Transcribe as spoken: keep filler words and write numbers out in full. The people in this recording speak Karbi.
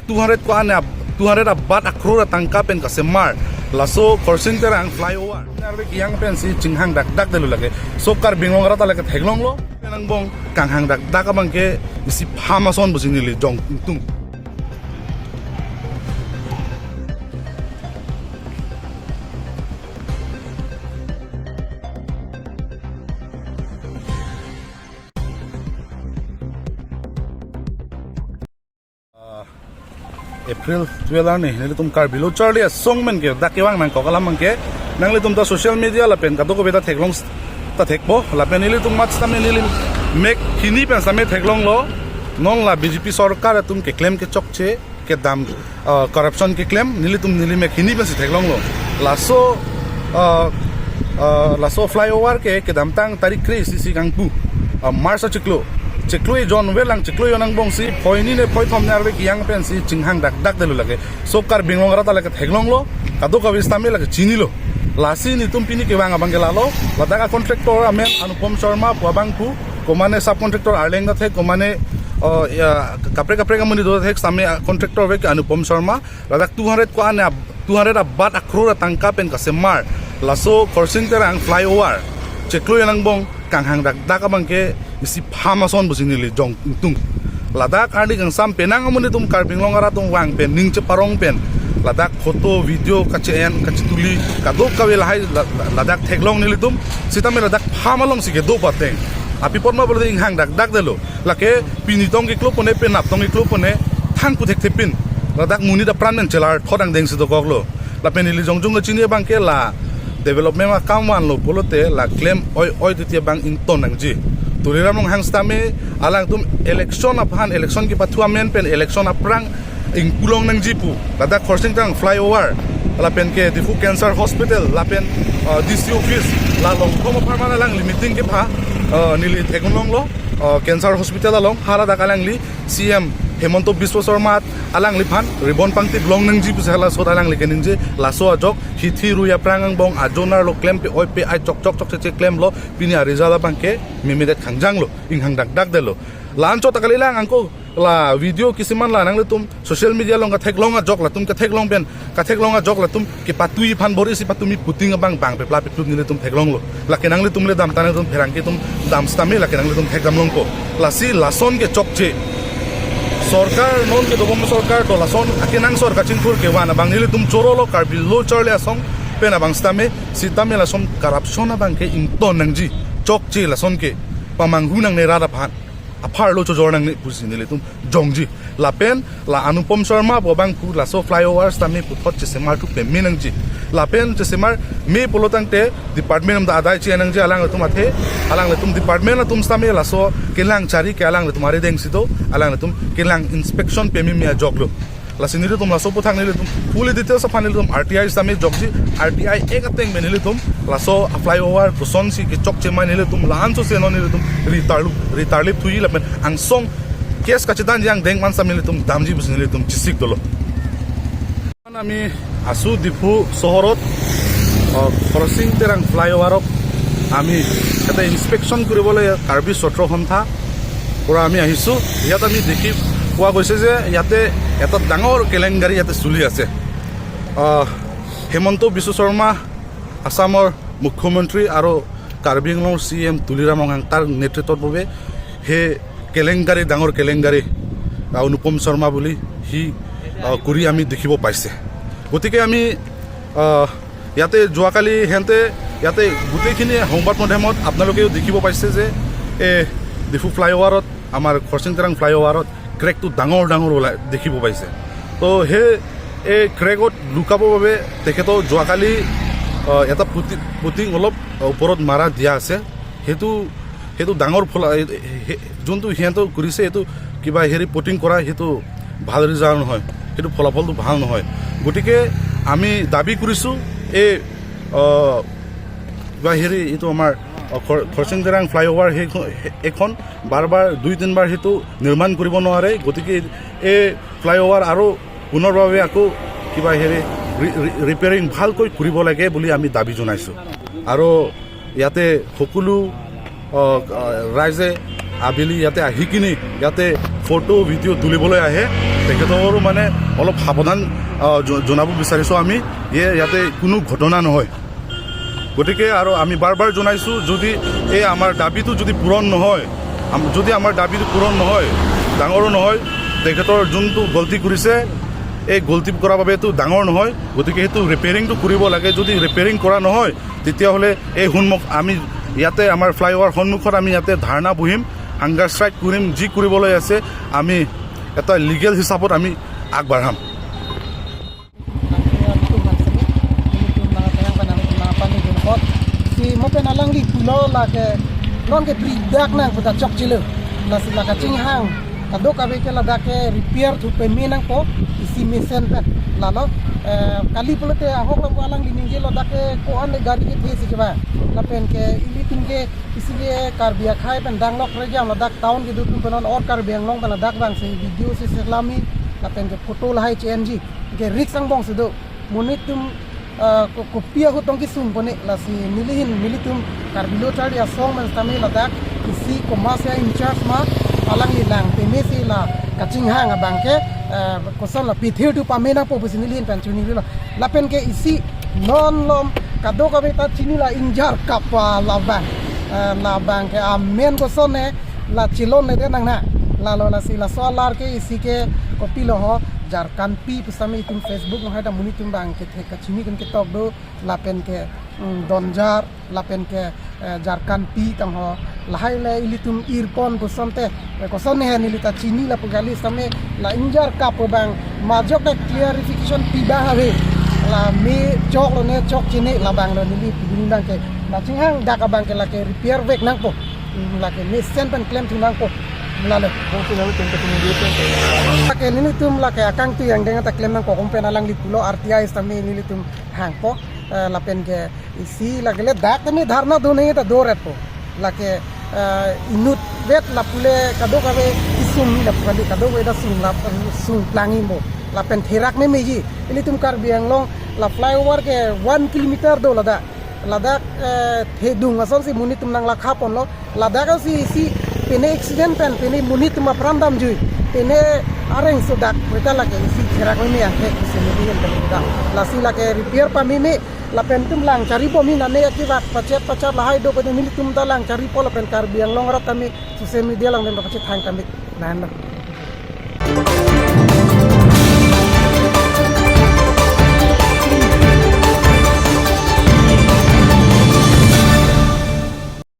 Two hundred ko-an a, two hundred abat akror atangka pen kasemar laso Khorsing Terang flyover arve kejang pensi chinghang dakdak detlo lake. So Karbi Anglong arat ta lake theklonglo. Pen angbong kanghang dakdak abangke isi pham ason pusi neli jong ingtung. Ah, April twelve arni nelitum Karbi Lo Charli Asong pen ke dak kevang nangkok alam abangke nanglitum ta social media lapen kadokave ta theklong s-, ta thekpo lapen nelitum mat sitame neli mek hini pen sitame theklonglo. Non la B J P sorkar atum keklem kechokche kedam, ah, corruption keklem nelitum neli mek hini pensi theklonglo. Laso, ah, ah, laso flyover ke kedamtang tarik kre-isi isi kangpu, ah, March achiklo, chiklo ejon velang chiklo ejon angbongsi phoi hini ne phoi thom ne arve kejang pensi chinghang dakdak detlo lake. So Karbi Anglong arat ta lake theklonglo, kadokave sitame lake chinilo. Lasi nelitum pini kevang abangke lalo, ladak a contractor amen Anupam Sharma pu abang pu, komane subcontractor arleng ta thek, komane, oh, ya, kaprek kaprek amonit do thek sitame a contractor ave ke Anupam Sharma. Ladak two hundred ko-an a, two hundred abat akror atangka pen kasemar laso Khorsing Terang flyover chiklo ejon angbong kanghang dakdak abangke isi pham ason pusi neli jong ingtung. Ladak arni kangsam penang amonit atum Karbi Anglong arat atum vang pen ning cheparong pen ladak photo video kache-en kachetuli kadokave lahai la-, la-, ladak theklong nelitum. Sitame ladak pham alongsi kedo pateng apipot ma pulote inghang dakdak detlo. Lake pini tong keklo pone, penap tong keklo pone, thang puthek thepin ladak monit apran pen chelar thot angdengsi dokoklo. Lapen neli jongjong kachini abangke la development akam vanlo pulote la klem oi oi titi abang ington nangji. Tuliram Ronghang sitame alangtum election aphan, election kepathu amen pen election aphrang ingpu long nangji pu ladak Khorsing Terang flyover lapen ke Diphu Cancer Hospital lapen, uh, D C office la longthom apharman alangli meeting kepha, uh, neli theklonglo, uh, Cancer Hospital along, haladak alangli C M Himanta Biswa Sarma alangliphan ribbon pangtip long nangji pusi hala sot alangli keningje. Laso ajok hithi rui aphrang angbong ajonar lo, klem pe oi pe ai chok chok chok cheche klemlo. Pini a result abangke memedet khangjanglo, inghang dakdak detlo. La-anchot ta kalilang, angko la video kisiman la nanglitum social media along katheklong ajok latum katheklong pen, katheklong ajok latum kepatui aphan bor-isi patumi puting abang bang pepla peplup nelitum theklonglo. Lake nanglitum le dam ta nangtum pherangke atum dam sitame lake nanglitum thekdam longpo. Lasi lason ke chokche. Sorkar non kedobom sorkar to lason akenangsot kachingthur kevan abang nelitum chorolo Karbi Lo Charli Asong pen abang sitame, sitame lason corruption abangke ington nangji. Chokche lason ke, pamanghu nangne rat aphan, apharlo chojor nangne pusi nelitum jongji. Lapen la Anupam Sharma pu abang pu laso flyover sitame puthot chesemar thu peme nangji. Lapen chesemar me pulo tangte department atum ta adai che nangji, alanglitum athe, alanglitum department atum sitame laso kelang chari ke alanglitum arideng si do, alanglitum kelang inspection peme me ajoklo. Lasi nelitum laso aputhak nelitum fully details aphan nelitum R T I sitame jokji. R T I ek ateng pen nelitum laso a flyover kosonsi kechokche ma nelitum la-anchot se non nelitum ritarlup, ritarlip thuji lapen angsong case kachedanji angdeng man sitame nelitum damji pusi nelitum chesik dolo. আমি আছো ডিফু চহৰত, আহ, খৰচিং তেৰাং ফ্লাইঅভাৰক আমি এটা ইনস্পেকশ্যন কৰিবলৈ কাৰ্বি সত্ৰ সন্থা পৰা আমি আহিছোঁ। ইয়াত আমি দেখি পোৱা গৈছে যে ইয়াতে এটা ডাঙৰ কেলেংকাৰী ইয়াতে চলি আছে। আহ, হিমন্ত বিশ্ব শৰ্মা, আছামৰ মুখ্যমন্ত্ৰী আৰু কাৰ্বি আংলঙৰ চি এম তুলিৰাম ৰংহাং, তাৰ নেতৃত্বৰ বাবে সেই কেলেংকাৰী, ডাঙৰ কেলেংকাৰী, আহ, অনুপম শৰ্মা বুলি সি, আহ, কৰি আমি দেখিব পাইছে। গতিকে আমি, আহ, ইয়াতে যোৱাকালি সিহঁতে ইয়াতে গোটেইখিনি সংবাদ মাধ্যমত আপোনালোকেও দেখিব পাইছে যে এই ডিফু ফ্লাইঅভাৰত, আমাৰ খৰচিং তেৰাং ফ্লাইঅভাৰত ক্ৰেকটো ডাঙৰ ডাঙৰ ওলাই দেখিব পাইছে। তো সেই এই ক্ৰেকত লুকাবৰ বাবে তেখেতৰ যোৱাকালি, আহ, এটা পুটি-, পুটিং অলপ ওপৰত মাৰা দিয়া আছে। সেইটো, সেইটো ডাঙৰ ফলা-, এই, সেই, যোনটো সিহঁতৰ কৰিছে, এইটো কিবা হেৰি পুটিং কৰা, সেইটো ভাল ৰিজাল্ট নহয়, সেইটো ফলাফলটো ভাল নহয়। গতিকে আমি দাবী কৰিছোঁ এই, আহ, কিবা হেৰি, এইটো আমাৰ, আহ, খৰ-, খৰচিং তেৰাং ফ্লাইঅভাৰ সেইখন, সেই, এইখন বাৰ বাৰ দুই তিনিবাৰ সেইটো নিৰ্মাণ কৰিব নোৱাৰে। গতিকে এই ফ্লাইঅভাৰ আৰু পুনৰভাৱে আকৌ কিবা হেৰি ৰি-, ৰি-, ৰিপেয়াৰিং ভালকৈ কৰিব লাগে বুলি আমি দাবী জনাইছোঁ। আৰু ইয়াতে সকলো, আহ, আহ, ৰাইজে আবেলি ইয়াতে আহি কিনি ইয়াতে ফটো ভিডিঅ' তুলিবলৈ আহে, তেখেতৰো মানে অলপ সাৱধান, আহ, জ-, জনাব বিচাৰিছোঁ আমি। ইয়ে ইয়াতে কোনো ঘটনা নহয়। গতিকে আৰু আমি বাৰ বাৰ জনাইছোঁ, যদি এই আমাৰ দাবীটো যদি পূৰণ নহয়, আম-, যদি আমাৰ দাবীটো পূৰণ নহয়, ডাঙৰো নহয়, তেখেতৰ যোনটো গলতি কৰিছে, এই গলতি কৰাৰ বাবেতো ডাঙৰ নহয়। গতিকে সেইটো ৰিপেয়াৰিংটো কৰিব লাগে। যদি ৰিপেয়াৰিং কৰা নহয়, তেতিয়াহ'লে এই সন্মুখ আমি ইয়াতে আমাৰ ফ্লাইঅভাৰ সন্মুখত আমি ইয়াতে ধৰ্ণা বহিম, হাংগাৰ ষ্ট্ৰাইক কৰিম, যি কৰিবলৈ আছে আমি এটা লিগেল হিচাপত আমি আগবাঢ়াম। Si mo pen alangli pulo lake non ke pri dak nang puta chokche lo. Lasi la kachinghang kadokave ke ladak ke repair thu peme nangpo, isi mesen pen. Lalo, eh, kali pulote ahok lo alangli ningjelo dak ke ko-an le gari kethe si kevang. Lapen ke ilitum ke isi ke Karbi akhei pen danglok rejam ladak town kedo atum pen non or Karbi Anglong pen ladak vangsi video si selami lapen ke photo lahai che-enji ke risk angbong si do. Monit atum, ah, ko-, kopi ahut tong kesung pone, lasi nelihin nelitum Karbi Lo Charli Asong pen setame ladak isi komatsi a-in-charge ma alangli lang peme si la kachinghang abang ke, ah, koson la pithir thu pame nangpo pusi nelihin pen chini lo. Lapen ke isi non lom kadokave ta chini la ingjar kapa labang. Ah, labang ke amen koson ne la chilon ne de nang na. Lalo lasi laso alar ke isi ke kopilo ho jarkan pi pusitame itum Facebook no hai ta monit atum abang kethe kachini tum ketok do, lapen ke, mm, donjar, lapen ke, eh, jarkan pi tang ho. Lahai le ilitum irpon pusonte, eh, koson ne neli ta chini lapu kali setame la ingjar kapa abang majok ta clarification pi abang ave. La me choklo ne chokche ne labang lo neli pidun abang ke. La chinghang dak abang ke lake repair vek nangpo. Hmm, lake mesen pen klem thu nangpo. Lalo. Bang sila pen pen pen. Lake nelitum lake akangtui angdeng ta klem nangpo, kom pen alangli pulo R T I setame nelitum hangpo, eh, lapen ke isi lake le dak tame dharna dun he ta doret po. Lake, eh, inutvet lapu le kadokave isung ni lapu kali, kadokave ta sung lap, sung plangi mo. Lapen therak memeji. Ilitum Karbi Anglong la flyover ke one kilometer do ladak. Ladak, eh, thedung asonsi monit atum nang lakha ponlo. Ladak si isi pene accident pen pene monit atum apran damjui. Pene areng so dak rita lake isi therak meme angke isi meme pen dak. Lasi lake repair pameme lapen itum lang chari bom hi nane akibat pachet pachat lahai do pen nelitum ta lang charipo lapen Karbi Anglong arat tame social media along pen pachethang tame. Nan lo.